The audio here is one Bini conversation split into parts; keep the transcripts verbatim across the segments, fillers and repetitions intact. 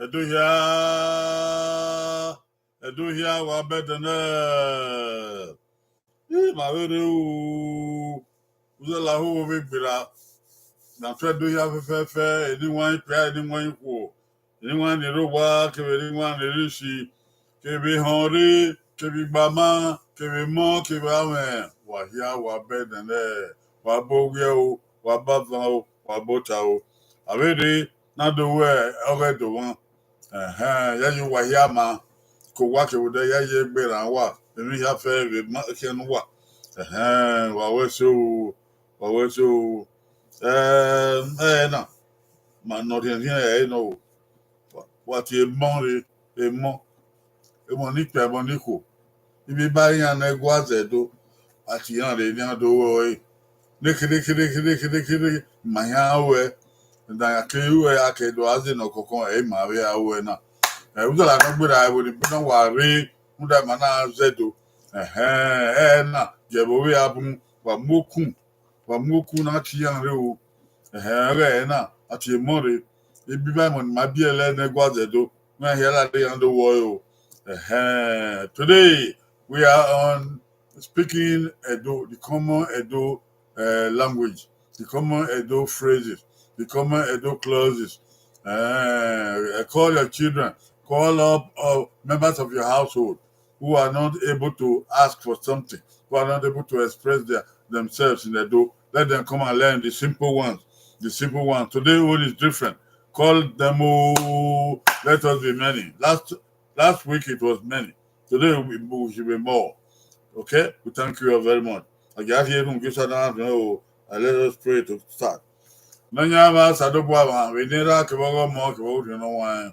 Ẹdo hia, Ẹdo hia, wa bẹdẹ nẹ. Ima vbe rre o, uzọla hoho vbe gberra, na tuẹ Ẹdo hia fẹfẹfẹ, eni wan ikpia, eni wan ikhuo, eni wan ni rre owa, kevbe eni wan ni rre isi, kevbe ehọnrre, kevbe igbama, kevbe emọ, kevbe amwẹ, wa hia, wa bẹdẹ nẹ, wa bọ owiẹ o, wa bọ avan o, wa bọ ota o. A vbe rre na do wẹ ọghe Ẹdo mwa. Ẹhẹn, ya ye uwa hia ma, ke owa kevbe odẹ ya ye egbe rran uwa, emwi hia fẹ vbe ma khian ne uwa. Ẹhẹn, wa wẹ ẹse o, wa wẹ ẹse o. Ẹẹ, ẹẹ na, ma nọ rhiẹnrhiẹn ẹre nọ o. Wa, wa tie emọ rre, emọ, emọ ni kpia, emọ ni khuo. Ibi ba iran ne ẹguae zẹ do, a tie iran rre, ne iran do ru ẹre. Nekherhe, kherhe, kherhe, kherhe, kherhe, ma hia ruẹ. Da ya ke ruẹ, a ke do a zẹ ne ọkọkọ, ẹ i ma vbe a ruẹ na. Ẹ, uzọla nọ gberra ẹvbo ni bun na wa rre, rhunmwuda ma na zẹ do. Ẹhẹn, ẹẹ na, gie vbe ovbi a bun, wa mu okun, wa mu okun na tie iran rre o. Ẹhẹn, ọghe ẹre na, a tie emọ rre. Ibi ba emọ ni ma biẹlẹ ne ẹguae zẹ do, iran hia ladian do ru ẹre o. Ẹhẹn, today we are on speaking Edo, the common Edo uh, language, the common Edo phrases, the common Edo clauses. Uh, call your children, call up uh, members of your household who are not able to ask for something, who are not able to express their, themselves in Edo. Let them come and learn the simple ones. The simple ones. Today, one is different. Call them all. Let us be many. Last last week, it was many. Today, we, we should be more. Okay? We thank you all very much. Ọgiarhie erhunmwu Jesu na rẹn o, and let us pray to start. Nọyaẹnmwa Osanobua mwa, vbe eni erha kevbe ọghe Ọmọ kevbe Ọghe Orhiọn Ne Ọ Huanrẹn.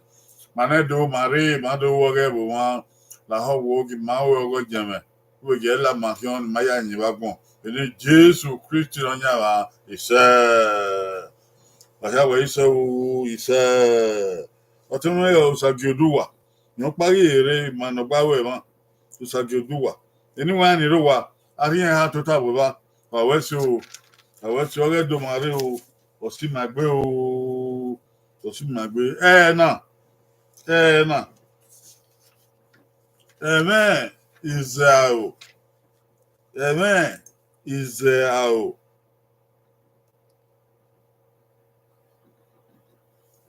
Ma nẹ do, ma rre, ma do ru ọghẹ vbe mwa, lahọ wo, gie ma ru ọghẹ ọgọjẹmwẹ, u vbe gie la ma khian ne ma ya yin vbe agbọn. Vbe eni Jesu Kristi Nọyaẹnmwa, isẹ. Wa hia wẹ isẹ o, isẹ. Ọtẹn mwẹ Osagie Oduwa, ne ọ kpa ghi rre ima ne ọ gba ru ẹmwẹ, Osagie Oduwa. Eni wan ni rre owa, a rhie ẹre ha tota vbe evba, wa wẹ ẹse o, wa wẹ ẹse, ọghe Ẹdo ma rre o, ọ si ima egbe o, ọ si ima egbe. Ẹna, ẹna, ẹmwẹ izẹaro, ẹmwẹ izẹaro.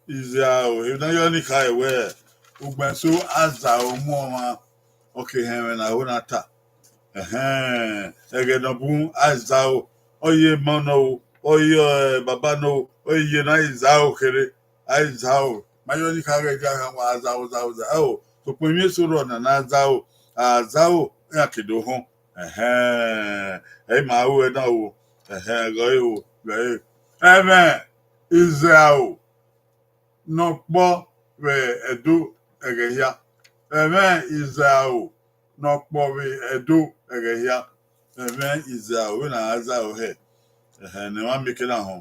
Izẹaro, emwi ne a yọ ni khare wẹẹ, ugbẹn eso a zaro mu ọmwa, ọ ke họn ẹmwẹ ne aro na ta. Ẹhẹn, ẹghẹ ne ọ bun a zaro, ọ ye emọ nọ o, ọ ye baba nọ o, ọ ye ne a i zaro kherhe, a i zaro. Ma yọ ni khare dia khan wa zaro, zaro, zaro. Sokpan emwi eso rrọọ ne a na zaro, a zaro, iran ke do họn. Ẹhẹn, ẹ i ma ru ẹna o. Ẹhẹn, ghe ọre o, ghe ọre. Ẹmwẹ izẹaro ne ọ kpọ vbe Ẹdo ẹghẹ hia. Ẹmwẹ izẹaro ne ọ kpọ vbe Ẹdo ẹghẹ hia. Ẹmwẹ izẹaro vbene a zaro hẹ. Ẹhẹn, ne emwa mieke na họn.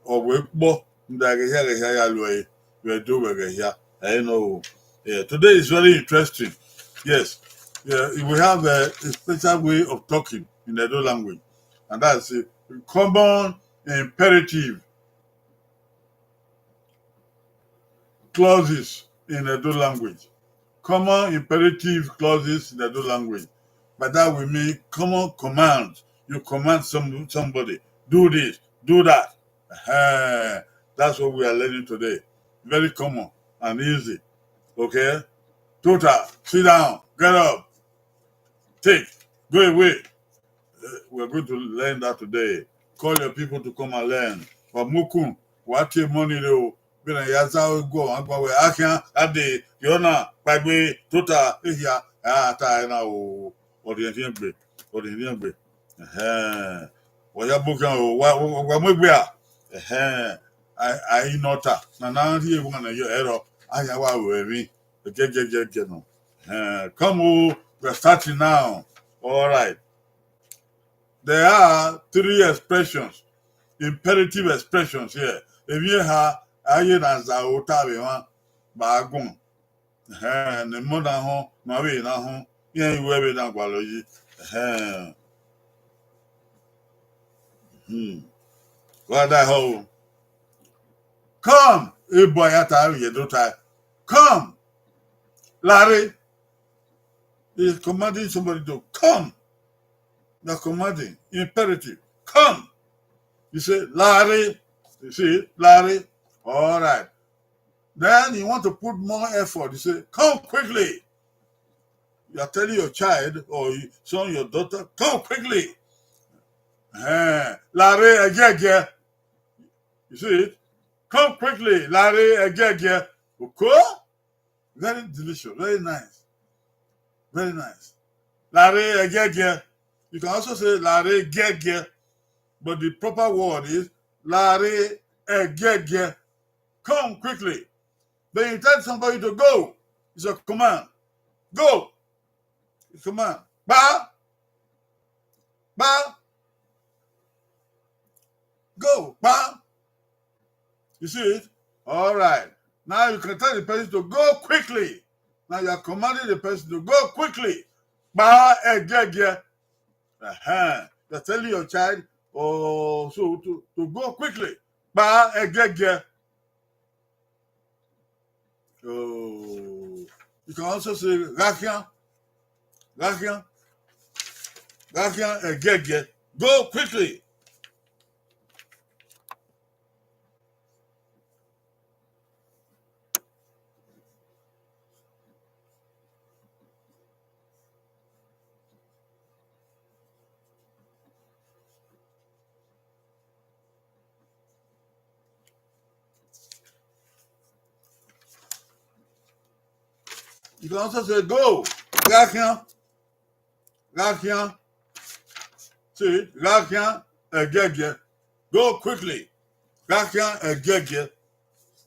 Ọ wẹ kpọ, rhunmwuda ẹghẹ hia, ẹghẹ hia ya lo ẹre, vbe Ẹdo vbe ẹghẹ hia. Ẹ i nọ o. Yeah, today is very interesting. Yes, yeah, we have a, a special way of talking in Edo language, and that's a common imperative clauses in Edo language. Common imperative clauses in Edo language. By that we mean common commands. You command some, somebody, do this, do that. Ẹhẹn, that's what we are learning today. Very common and easy. Okay? Tota, sit down, get up, take, go away. Uh, we're going to learn that today. Call your people to come and learn. Wa mu ukun, wa tie money re o. Vbene ya zẹ aro gu ọmwa gba wẹ, akhian, ade, yọ na, kpaegbe, tota, ehia, a ta ẹre na o, ọ rhiẹn rhiẹn gbe, ọ rhiẹn rhiẹn gbe. Ẹhẹn. Wa ya bu khian o, wa, wa, wa mu egbe a. Ẹhẹn. A, a i nọ ọta, na na rhie wan na yọ ẹrọ, a ya wa ru ẹmwẹ. Gẹgẹgẹgẹ nọ. Ẹhẹn. Come o, we are starting now. All right. There are three expressions, imperative expressions here. Emwi eha, a ye na zẹ aro ta vbe emwa, ba a guan. Ẹhẹn, ne emọ na họn, ma vbe na họn, iran i wẹ vbe na gualọ yi. Ẹhẹn. Hmm. Wa da họ o. Come, ebo a ya ta vbe ye do ta. Come. Larre. He is commanding somebody to come. You are commanding. Imperative. Come. You say, Larre. You see, Larre. All right. Then you want to put more effort. You say, come quickly. You are telling your child or your son, your daughter, come quickly. Eh, Larre ẹgiẹgiẹ. You see it? Come quickly. Larre ẹgiẹgiẹ. Okay? Very delicious. Very nice. Very nice. Larre ẹgiẹgiẹ. You can also say Larre giẹgiẹ. But the proper word is Larre ẹgiẹgiẹ. Come quickly. Then you tell somebody to go. It's a command. Go. It's a command. Kpa. Kpa. Go. Kpa. You see it? All right. Now you can tell the person to go quickly. Now you are commanding the person to go quickly. Kpa ẹgiẹgiẹ. Uh-huh. You're telling your child, oh, so to, to go quickly. Kpa ẹgiẹgiẹ. So you can also say, gha khian, gha khian, gha khian ẹgiẹgiẹ. Go quickly. You can also say, go. Gha khian. Gha khian. See, gha khian ẹgiẹgiẹ. Go quickly. Gha khian ẹgiẹgiẹ.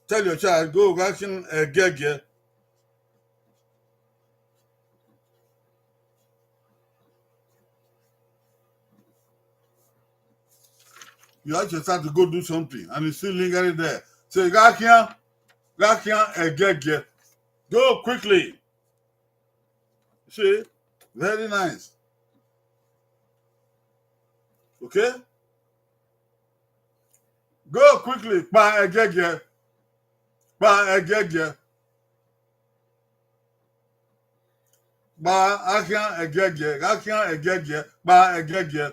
Tell your child, go, gha khian ẹgiẹgiẹ. You ask your child to go do something and he's still lingering there. Say, gha khian, gha khian ẹgiẹgiẹ. Go quickly. See, very nice. Okay? Go quickly. Kpa ẹgiẹgiẹ. Kpa ẹgiẹgiẹ. Kpa, gha khian ẹgiẹgiẹ, gha khian ẹgiẹgiẹ, kpa ẹgiẹgiẹ.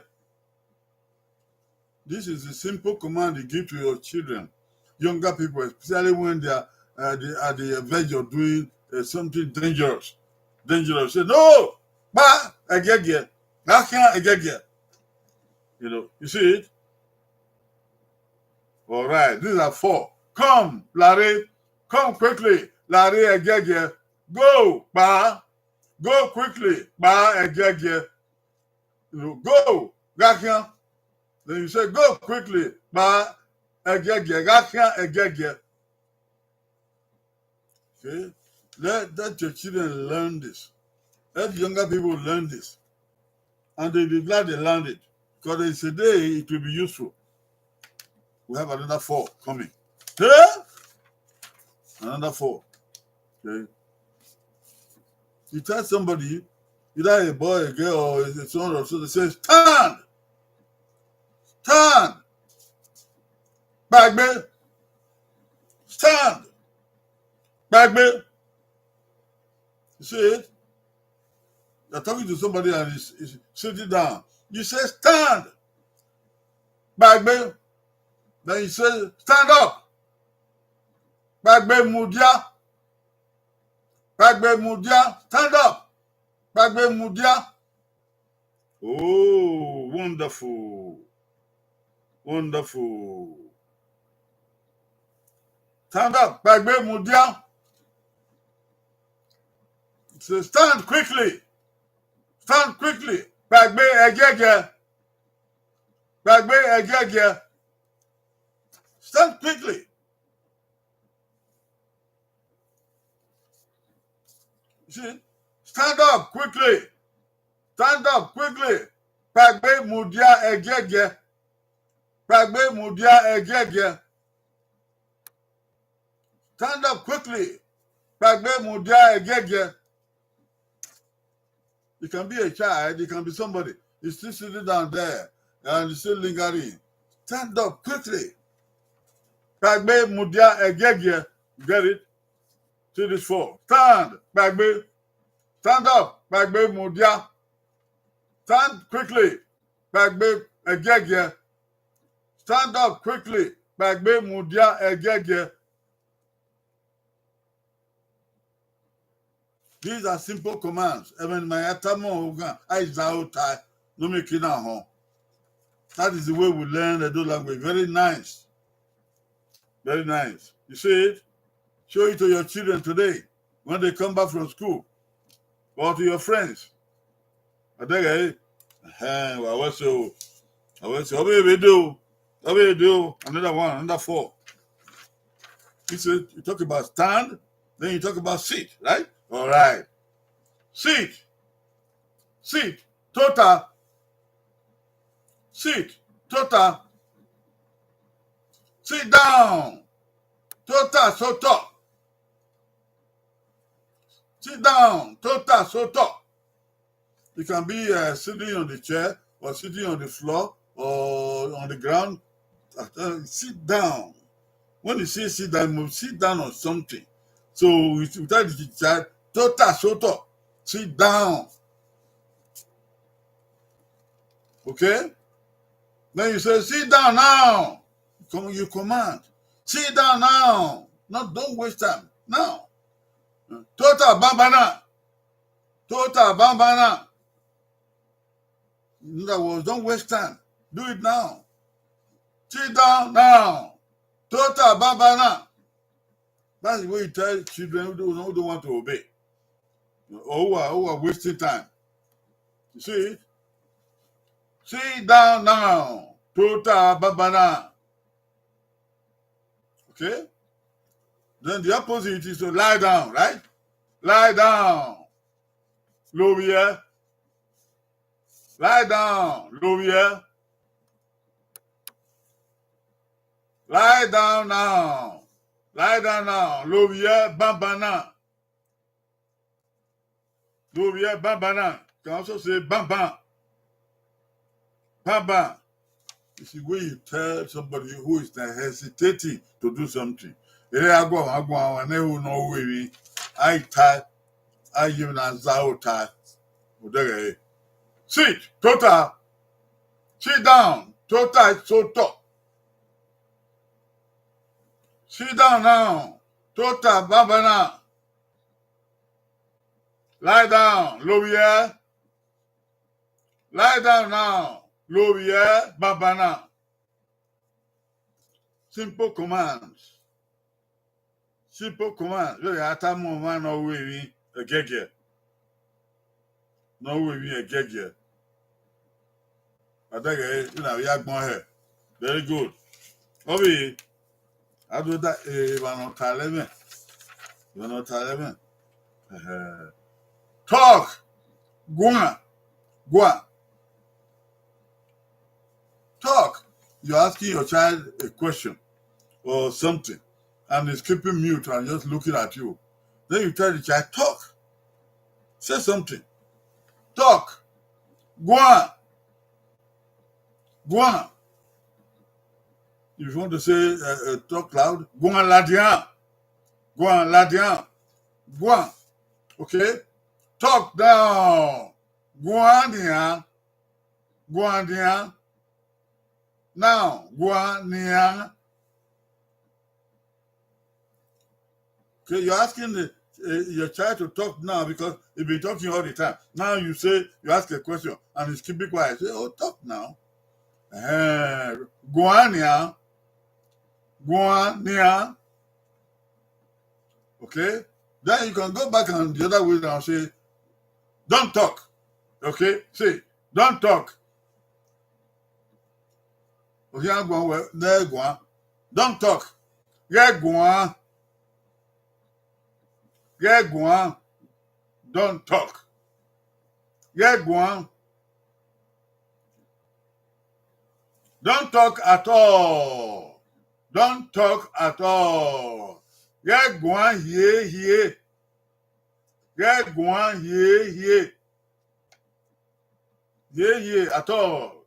This is a simple command you give to your children, younger people, especially when they are, uh, they, at the verge of doing, uh, something dangerous. Dangerous. Say, no, kpa ẹgiẹgiẹ, gha khian ẹgiẹgiẹ. You know, you see it? All right, these are four. Come, Larre. Come quickly, Larre ẹgiẹgiẹ. Go, kpa. Go quickly, kpa ẹgiẹgiẹ. You know, go, gha khian. Then you say, go quickly, kpa ẹgiẹgiẹ, gha khian ẹgiẹgiẹ. Okay? Let, let your children learn this. Let younger people learn this. And they'll be glad they learned it. Because there's a day it will be useful. We have another four coming. Hey? Another four. Okay? You tell somebody, either a boy, a girl, or a son or so, they say, stand! Stand! Kpaegbe! Stand! Kpaegbe! You see it? You're talking to somebody and he's, he's sitting down. You say, stand! Kpaegbe! Then you say, stand up! Kpaegbe, mudia! Kpaegbe mudia, stand up. Kpaegbe mudia. Oh, wonderful. Wonderful. Stand up, kpaegbe mudia. Say, stand quickly. Stand quickly. Kpaegbe ẹgiẹgiẹ. Kpaegbe ẹgiẹgiẹ. Stand quickly. See, stand up quickly. Stand up quickly. Kpaegbe mudia ẹgiẹgiẹ. Kpaegbe mudia ẹgiẹgiẹ. Stand up quickly. Kpaegbe mudia ẹgiẹgiẹ. It can be a child, it can be somebody. He's still sitting down there and he's still lingering. Stand up quickly. Kpaegbe mudia ẹgiẹgiẹ. You get it? See this four. Stand, kpaegbe. Stand up, kpaegbe mudia. Stand quickly, kpaegbe ẹgiẹgiẹ. Stand up quickly, kpaegbe mudia ẹgiẹgiẹ. These are simple commands. Ẹmwẹ ne ima ya tama ọghan, a i za ota, ne ọ miẹn eke na họn. That is the way we learn Edo language. Very nice. Very nice. You see it? Show it to your children today when they come back from school, or to your friends. Adẹghẹ, ẹhẹn, wa wẹ so, wa wẹ so. Ọbe ebe do, ọbe ebe do. Another one, another four. He said, you talk about stand, then you talk about sit, right? All right. Sit. Sit. Tota. Sit. Tota. Sit down. Tota, sotọ. Sit down. Tota, sotọ. You can be uh, sitting on the chair or sitting on the floor or on the ground. Uh, sit down. When you say sit down, you must sit down on something. So with- without the child, tota, sotọ, sit down. Okay? Then you say, sit down now. Come, you command. Sit down now. No, don't waste time. Now. Tota, banbanna. Tota, banbanna. In other words, don't waste time. Do it now. Sit down now. Tota, banbanna. That's the way you tell children who don't, who don't want to obey. Or who are, who are wasting time. You see? Sit down now. Tota, banbanna. Okay? Then the opposite is to lie down, right? Lie down. Lovbiẹ. Lie down. Lovbiẹ. Lie down now. Lie down now. Lovbiẹ, banbanna. Lovbiẹ, banbanna. Can also say banban. Banban. It's the way you tell somebody who is hesitating to do something. Ere agbọn agbọn ne hu ne ọ ru emwi, a i ta, a i ye na za ota. Odẹghẹ. Sit, tota. Sit down, tota, sotọ. Sit down now, tota, banbanna. Lie down, lovbiẹ. Lie down now, lovbiẹ, banbanna. Simple commands. Simple commands. Vbene a tama ọmwa ne ọ ru emwi ẹgiẹgiẹ. Ne ọ ru emwi ẹgiẹgiẹ. Adẹghẹ, ina vbe ya gbọn hẹ. Very good. Ọ vbe, a do da, eh, emwa ne ọ ta ẹre mwẹ. Emwa ne ọ ta ẹre mwẹ. Ẹhẹ. Talk. Guan. Guan. Talk. You're asking your child a question or something, and he's keeping mute and just looking at you. Then you tell the child, talk. Say something. Talk. Guan. Guan. If you want to say, uh, uh, talk loud, guan ladian. Guan ladian. Guan. Okay? Talk down. Guan nian. Guan nian. Now, guan nian. Okay, you're asking the, uh, your child to talk now because he been talking all the time. Now you say, you ask a question and he's keeping quiet. Say, "Oh, talk now." Eh, guan nia. Guan nia. Okay? Then you can go back and the other way around say, "Don't talk." Okay? Say, "Don't talk." Okay, guan, well, there, guan. "Don't talk." Ghẹ guan. Ghẹ guan. "Don't talk." Ghẹ guan. "Don't talk at all. Don't talk at all." Ghẹ guan hiehie. Ghẹ guan hiehie. Hiehie at all.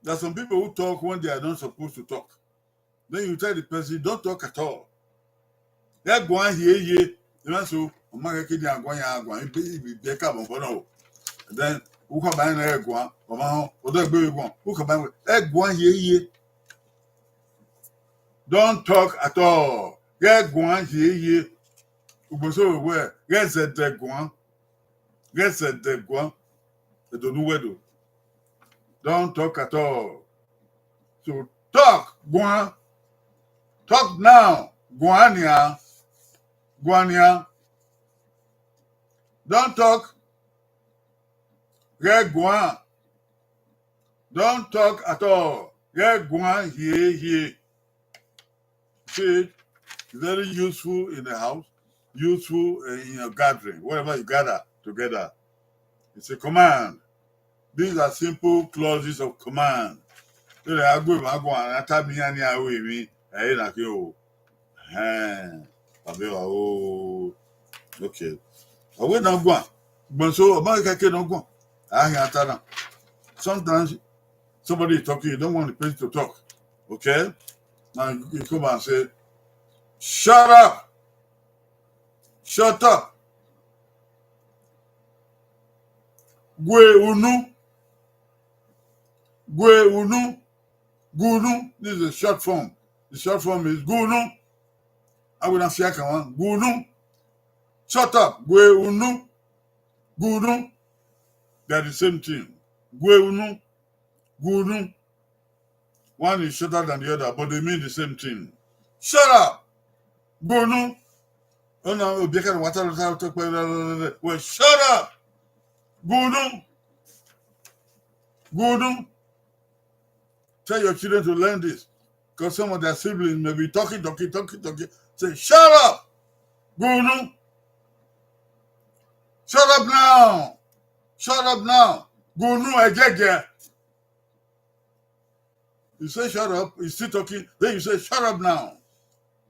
There are some people who talk when they are not supposed to talk. Then you tell the person, "Don't talk at all." Ghẹ guan hiehie. Emwa so, ọ ma ghẹ ke dia guan ya guan, ibe, ibe, ibe ka bọ bọ nọ. Then, u ka ba na ghẹ guan, ọ ma họn, ọ dọ egbe guan, u ka ba, ghẹ guan hiehie. "Don't talk at all." Ghẹ guan hiehie. Ugbozo wẹ, ghẹ zẹdẹ guan. Ghẹ zẹdẹ guan. Ẹdo ne uwẹ do. "Don't talk at all." So talk, guan. "Talk now." Guan nia. Guan nia. "Don't talk." Ghẹ guan. "Don't talk at all." Ghẹ guan hiehie. See, very useful in the house, useful, uh, in your gathering, wherever you gather together. It's a command. These are simple clauses of command. Ẹre a gbe emwa guan, a ta miẹn iran ni aro emwi, ẹre na khin o. Ẹhẹn, abẹ wa o. Okay. Ọ wẹ ne ọ guan. Ugbozo, ọ ma kẹkẹ ne ọ guan. A khian ta na. Sometimes somebody is talking, you don't want the person to talk. Okay? Now you come and say, "Shut up! Shut up!" Gue unu. Gue unu. Gue unu. This is a short form. The short form is gue unu. I will not say, "Come on." Gue unu. Shut up. Gue unu. Gue unu. They are the same thing. Gue unu. Gue unu. One is shorter than the other, but they mean the same thing. Shut up! Gue unu. Ọna obiẹka ne wa ta, ta, ta, ta, well, shut up! Gue unu. Gue unu. Tell your children to learn this, 'cause some of their siblings may be talking, talking, talking, talking. Say, "Shut up! Gue unu! Shut up now! Shut up now! Gue unu ẹgiẹgiẹ!" You say, "Shut up," he's still talking. Then you say, "Shut up now.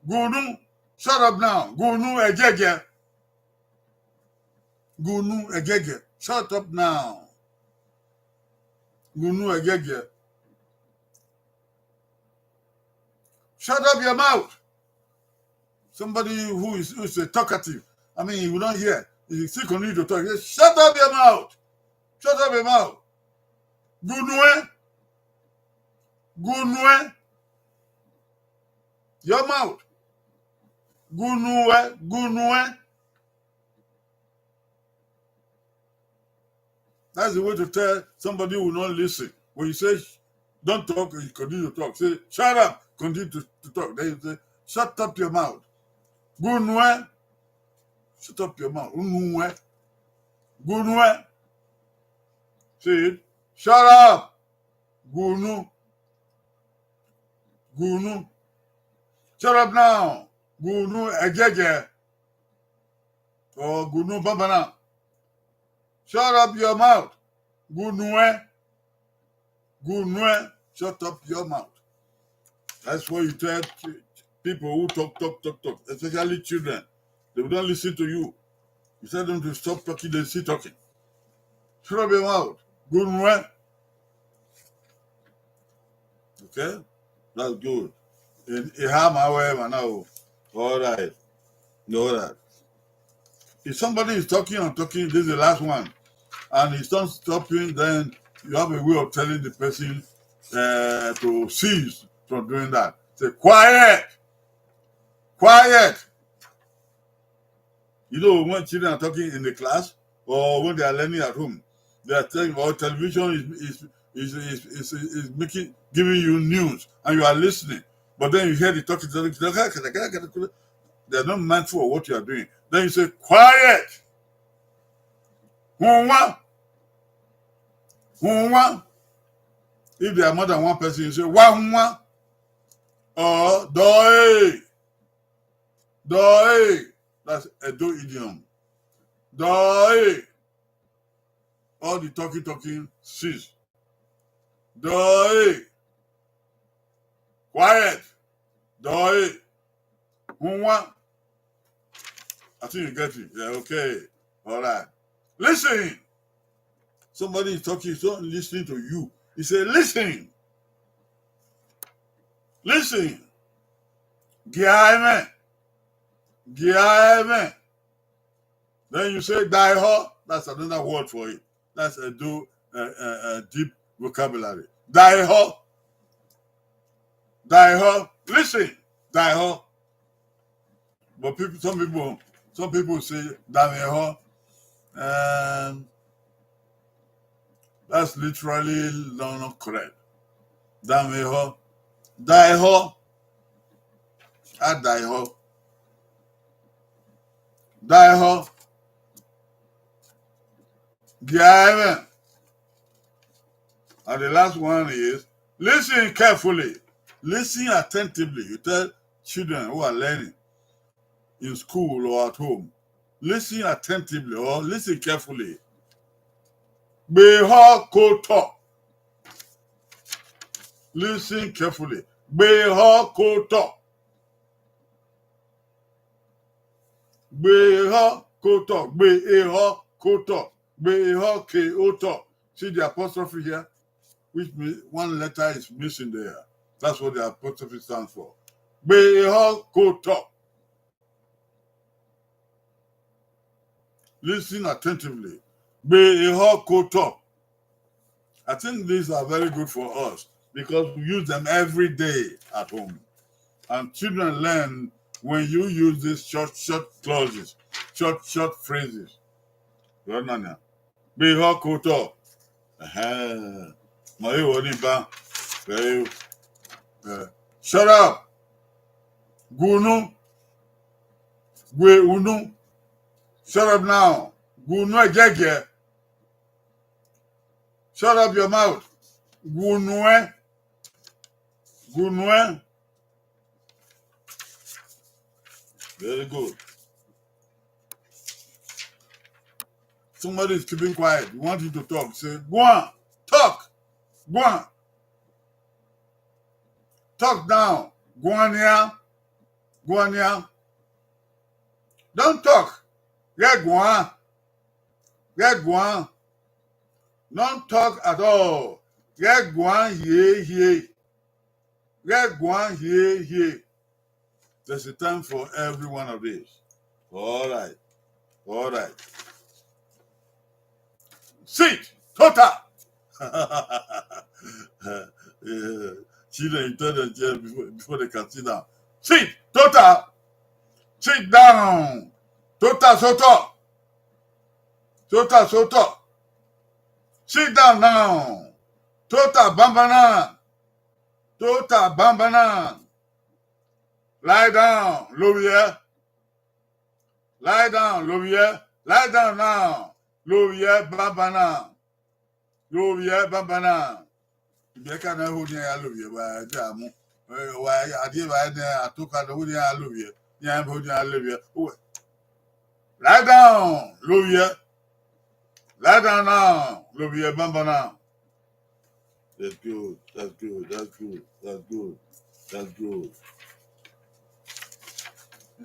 Gue unu, shut up now. Gue unu ẹgiẹgiẹ. Gue unu ẹgiẹgiẹ. Shut up now. Gue unu ẹgiẹgiẹ." Shut up your mouth. Somebody who is, who is a talkative, I mean, he will not hear. He still continue to talk. He say, "Shut up your mouth. Shut up your mouth." Gue unu ẹ. Gue unu ẹ. Your mouth. Gue unu ẹ. Gue unu ẹ. That's the way to tell somebody who will not listen. When you say, "Don't talk," you continue to talk. Say, "Shut up," continue to, to talk. Then you say, "Shut up your mouth." Gue unu ẹ. Shut up your mouth. Unu ẹ. Gue unu ẹ. Say it. Shut up. Gue unu. Gue unu. Shut up now. Gue unu ẹgiẹgiẹ. Or gue unu banbana. Shut up your mouth. Gue unu ẹ. Gue unu ẹ. Shut up your mouth. That's what you tell ch-, people who talk, talk, talk, talk, especially children. They will not listen to you. You tell them to stop talking, they still talking. Shut up your mouth. Gue unu ẹ. Okay? That's good. In, in how my way, man, now. All right. All right. If somebody is talking and talking, this is the last one, and he's not stopping, then you have a way of telling the person, uh, to cease from doing that. Say, "Quiet!" Quiet. You know, when children are talking in the class or when they are learning at home, they are telling, or television is is is is, is, is making, giving you news, and you are listening. But then you hear the talking, talking, talking, they are not mindful of what you are doing. Then you say, "Quiet." Hunwa. Hunwa. If there are more than one person, you say, "Wa hunwa." Or, "Dọe. Dọe." That's Edo idiom. Dọe. All the talking, talking, cease. Dọe. Quiet. Dọe. Hunwa. I think you get it. Yeah, okay. All right. Listen. Somebody is talking, so listening to you. He said, "Listen. Listen. Gia ẹmwẹ. Gia ẹmwẹ." Then you say, "Daehọ." That's another word for it. That's a do, uh, uh, uh, deep vocabulary. "Daehọ. Daehọ. Listen. Daehọ." But people, some people, some people say, "Daehọ." Um, that's literally not, not correct. "Daehọ. Daehọ. A daehọ. Daehọ. Gia ẹmwẹ." And the last one is, "Listen carefully. Listen attentively." You tell children who are learning in school or at home, "Listen attentively" or "Listen carefully." Gbe ehọ ke otọ. Listen carefully. Gbe ehọ ke otọ. Gbe ehọ ke otọ. Gbe ehọ ke otọ. Gbe ehọ ke otọ. See the apostrophe here, which means one letter is missing there. That's what the apostrophe stands for. Gbe ehọ ke otọ. Listen attentively. Gbe ehọ ke otọ. I think these are very good for us because we use them every day at home. And children learn when you use these short, short clauses, short, short phrases. You understand? Gbe ehọ ke otọ. Ẹhẹn. Ma vbe wọ ni ba. Very, uh, shut up. Gu unu. Gu unu. Shut up now. Gu unu ẹgiẹgiẹ. Shut up your mouth. Gu unu ẹ. Gu unu ẹ. Very good. Somebody is keeping quiet. You want him to talk. Say, "Guan, talk. Guan. Talk now. Guan nia. Guan nia. Don't talk. Ghẹ guan. Ghẹ guan. Don't talk at all. Ghẹ guan hie hie. Ghẹ guan hie hie." There's a time for every one of these. All right. All right. Sit. Tota. Yeah. Children, you tell them, yeah, before, before they can sit down. Sit. Tota. Sit down. Tota sotọ. Tota sotọ. Sit down now. Tota banbanna. Tota banbanna. Lie down. Lovbiẹ. Lie down. Lovbiẹ. Lie down now. Lovbiẹ banbanna. Lovbiẹ banbanna. Ibiẹka na ho nian ya lovbiẹ, wa dia mu. Eh, wa a die evba nẹ atoka do nian ya lovbiẹ. Nian ho nian ya lovbiẹ. Uwẹ. Lie down, lovbiẹ. Lie down now, lovbiẹ banbanna. That's good, that's good, that's good, that's good, that's good.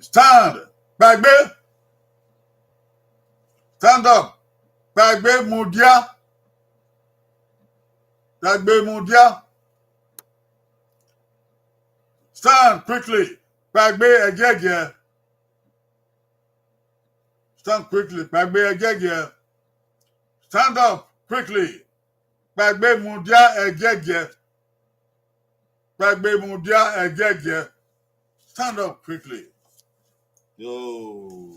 Stand, kpaegbe. Stand up, kpaegbe mudia. Kpaegbe mudia. Stand quickly, kpaegbe ẹgiẹgiẹ. Stand quickly, kpaegbe ẹgiẹgiẹ. Stand up quickly, kpaegbe mudia ẹgiẹgiẹ. Kpaegbe mudia ẹgiẹgiẹ. Stand up quickly. Yo.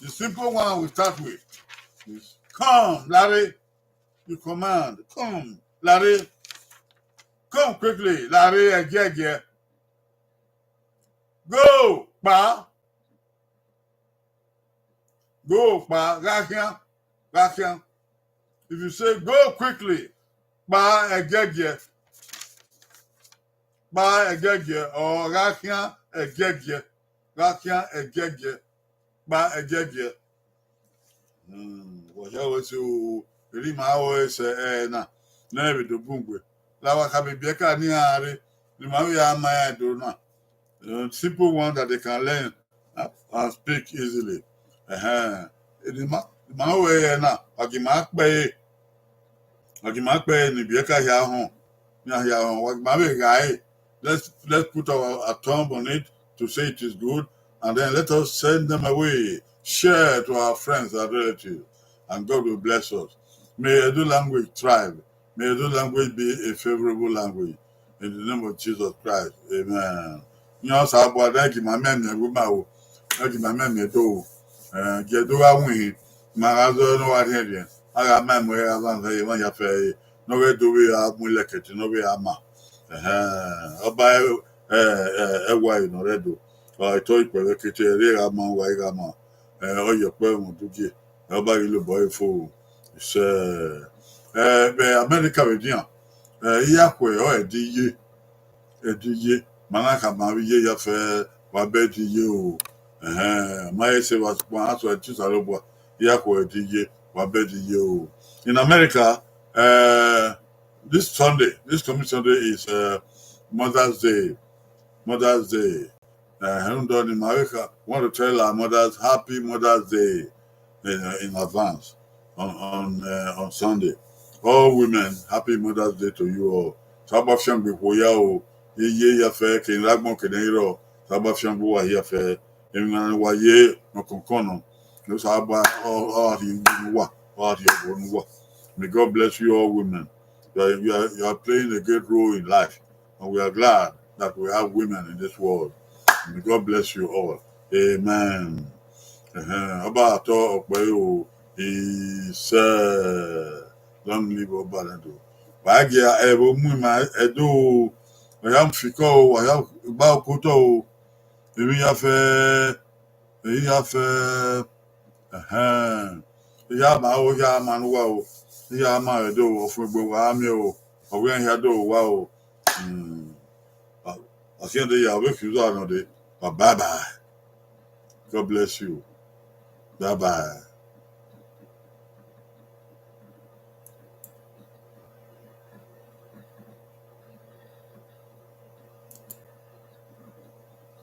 The simple one we start with is come, Larry. You command, come, Larry. Come quickly, Larry, ẹgiẹgiẹ. Go, kpa. Go, kpa, gha khian, gha khian. If you say go quickly, kpa ẹgiẹgiẹ. Kpa ẹgiẹgiẹ, or gha khian ẹgiẹgiẹ. Gha khian ẹgiẹgiẹ. Kpa ẹgiẹgiẹ. Hmm, wẹ hia wẹ so, erha ima aro ẹse ẹre na, ne ẹ vbe do bun gbe. La wa ka be biẹ ka ne iran rre, ne ima vbe ya ma iran do na. Uh, simple one that they can learn and, and speak easily. Ẹhẹn. Erha ima, ima aro ẹre na, wa gi ima kpẹre. Wa gi ima kpẹre ne ibiẹka hia họn, ne iran hia họn, wa gi ima vbe gha ẹre. Let's, let's put our, our thumb on it to say it is good, and then let us send them away. Share to our friends and relatives, and God will bless us. May Edo language thrive. May Edo language be a favorable language. In the name of Jesus Christ. Amen. Iran Osanobua, da gi ima miẹn miẹn wẹ ima o. Da gi ima miẹn miẹn do o. Eh, gie do gha winhin, ma gha zọ ne ọ gha rhiẹnrhiẹn, a gha ma ẹmwẹ gha vbe ye emwa hia fẹ ẹre, ne ọ ghẹ do vbe a mu ilẹkẹtin ne ọ vbe a ma. Ẹhẹn, ọba ẹ, ẹ, ẹ, ẹwae nọ rre Ẹdo, ọ, etọ ikpẹ vbe kete ẹre gha ma, uwa i gha ma, ẹ, ọ yọ ọkpẹ mwẹ udugie, ẹ, ọba ghi lobọ ẹre fo. Isẹ, ẹ, vbe America vbe dian, ẹ, iyakhue ọ ẹdẹ iye, ẹdẹ iye, ma na khama vbe iye ya fẹ, wa bẹdẹ iye o. Ẹhẹn, ma he sẹ wa sukpọn, a sẹ ẹtin Osanobua, iyakhue ẹdẹ iye, wa bẹdẹ iye o. In America, uh, this Sunday, this coming Sunday is, uh, Mother's Day. Mother's Day. Uh, rhunmwuda ọnii, ma vbe kha, want to tell our mothers happy Mother's Day in, in advance on, on, uh, on Sunday. All women, happy Mother's Day to you all. Osanobua fiangbe khuo ya o, iye ya fẹ, ke ne agbọn ke ne rrọọ, Osanobua fiangbe uwa hia fẹ. Emwi ne wa ye nọ kọnkọn nọ, Osanobua ọ, ọ gha rhie uwu ne uwa, ọ gha rhie owo ne uwa. May God bless you all women. You are, you are, you are playing a great role in life, and we are glad that we have women in this world. May God bless you all. Amen. Ẹhẹn, ọba atọ ọkpẹ o, isẹ, long live Ọba Ẹdo. Wa gie ẹvbo mu ima Ẹdo o, wa ya fikọ o, wa ya gba okotọ o, emwi ya fẹ, emwi ya fẹ, ẹhẹn, I ya ma o, I ya ma ne uwa o, I ya ma Ẹdo o, ọfumwegbe wa miẹn o, ọ wẹ iran hia do wa o. Hmm. Ọ khian de ya, ọ vbe fi uza nọ de. Bye bye. God bless you. Bye bye.